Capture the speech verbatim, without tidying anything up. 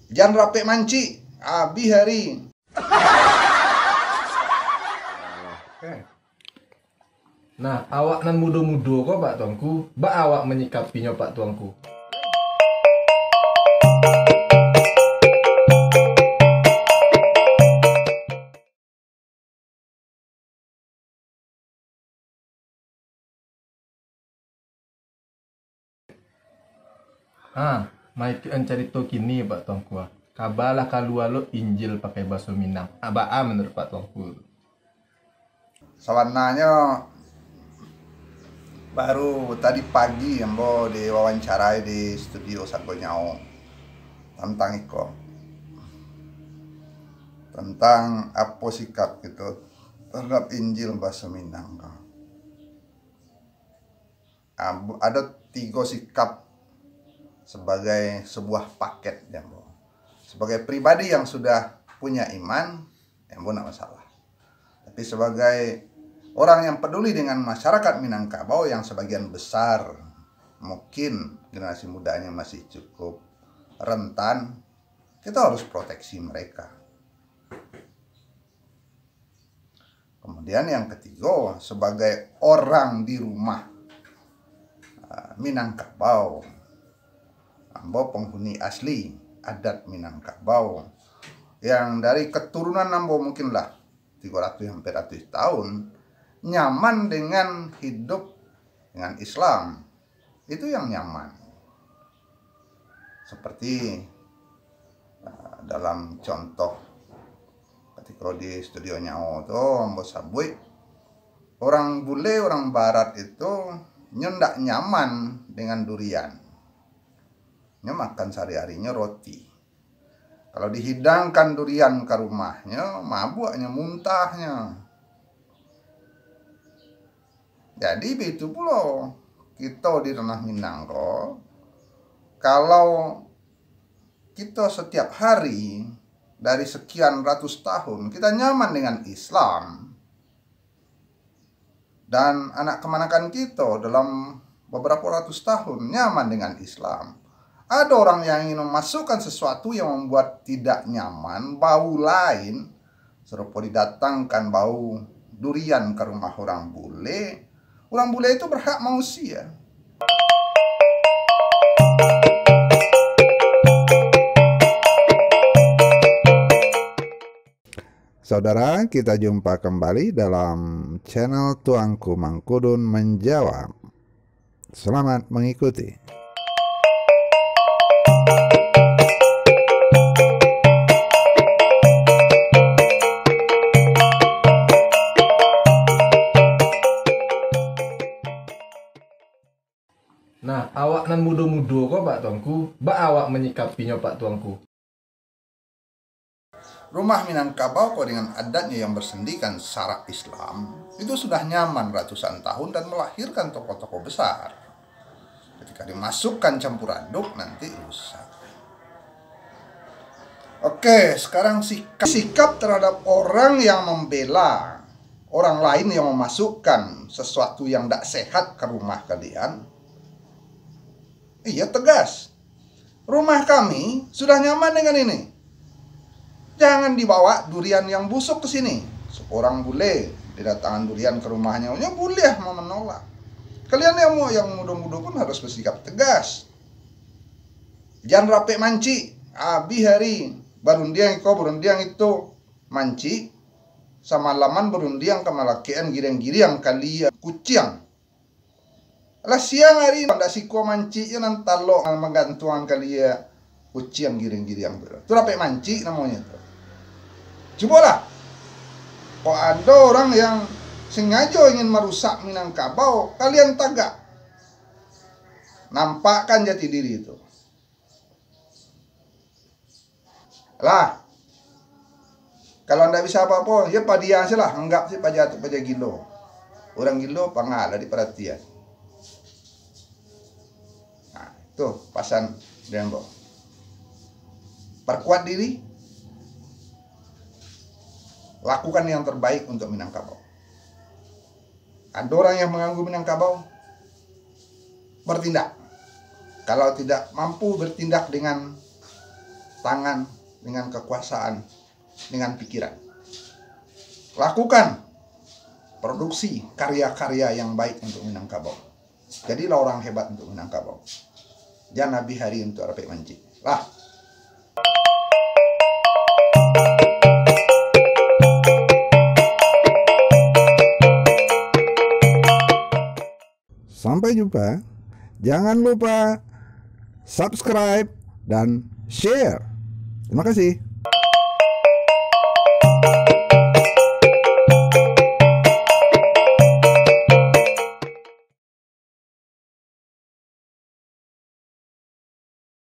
Jan rapek mancik, abih ari. Nah, awak nan mudo-mudo ko, Pak Tuanku, baa awak manyikapinyo, Pak Tuanku? Ha, maikuik an carito kini, Pak Tuanku, ah. Kaba lah kalua lo Injil pakai baso Minang. Ah, baa manuruik Pak Tuanku tu? Sabananyo, baru tadi pagi ambo diwawancarai di studio Sago Nyao tantang iko, tantang apo sikap kito taradap Injil baso Minang ko. Ah, bu-, ado tigo sikap sabagai sabuah paket, jan ambo. Sabagai pribadi yang sudah punya iman, jan ambo ndak masalah. Tapi sabagai orang yang peduli dengan masyarakat Minangkabau yang sabagian besar mungkin generasi mudanya masih cukup rentan, kita harus proteksi mereka. Kemudian yang ketigo, sebagai orang di rumah, ah, Minangkabau, ambo penghuni asli adat Minangkabau, yang dari keturunan ambo mungkinlah tigo ratus sampai ratus tahun, nyaman dengan hidup dengan Islam. Itu yang nyaman. Seperti, ah, dalam contoh, ketika di studio Nyao tu, ambo sabuik, orang bule, orang barat itu, nyo ndak nyaman dengan durian. Nyo makan sehari-harinyo roti. Kalau dihidangkan durian ka rumahnyo, mabuaknyo, muntahnyo. Jadi, baitu pulo kito di Ranah Minang ko, kalau kito setiap hari dari sekian ratus tahun, kita nyaman dengan Islam, dan anak kamanakan kito dalam beberapa ratus tahun nyaman dengan Islam. Ada orang yang ingin memasukkan sesuatu yang membuat tidak nyaman, bau lain, serupa didatangkan bau durian ke rumah orang bule, orang bule itu berhak mausia. Saudara, kita jumpa kembali dalam channel Tuanku Mangkudun Menjawab. Selamat mengikuti. Nah, awak nan mudo-mudo ko, Pak Tuanku, baa awak manyikapinyo, Pak Tuanku? Rumah Minangkabau ko dengan adatnya yang bersendikan syarak Islam, itu sudah nyaman ratusan tahun dan melahirkan tokoh-tokoh besar. Ketika dimasukkan campur aduk, nanti rusak. Oke, sekarang sikap, sikap terhadap orang yang membela orang lain yang memasukkan sesuatu yang tidak sehat ke rumah kalian, iya, tegas. Rumah kami sudah nyaman dengan ini. Jangan dibawa durian yang busuk ke sini. Seorang bule didatangan durian ke rumahnya, nyo buliah menolak. Kalian yang mu-, yang mudo-mudo pun harus bersikap tegas. Jan rapek mancik, abih ari, barundiang iko, barundiang itu, mancik, samalaman barundiang ka malakekan giriang-giriang kalia kuciang. Lah siang ari, ndak sikua mancik je nan talok manggantuangan kalia kuciang giriang-giriang tu. Tu rapek mancik namonyo tu. Cubolah. Kok ado urang yang sengajo ingin marusak Minangkabau, kalian tagak. Nampakkan jati diri tu. Lah, kalau ndak bisa apo-apo, yo padiam sajolah, anggap se paja tu paja gilo. Urang gilo pangah lah diparatian. Nah, tu pasan dari ambo. Perkuat diri, lakukan yang terbaik untuk Minangkabau. Ada orang yang mengganggu Minangkabau, bertindak. Kalau tidak mampu bertindak dengan tangan, dengan kekuasaan, dengan pikiran. Lakukan produksi karya-karya yang baik untuk Minangkabau. Jadilah orang hebat untuk Minangkabau. Jan abih ari untuk rapek mancik. Lah. Sampai jumpa. Jangan lupa subscribe dan share. Terima kasih.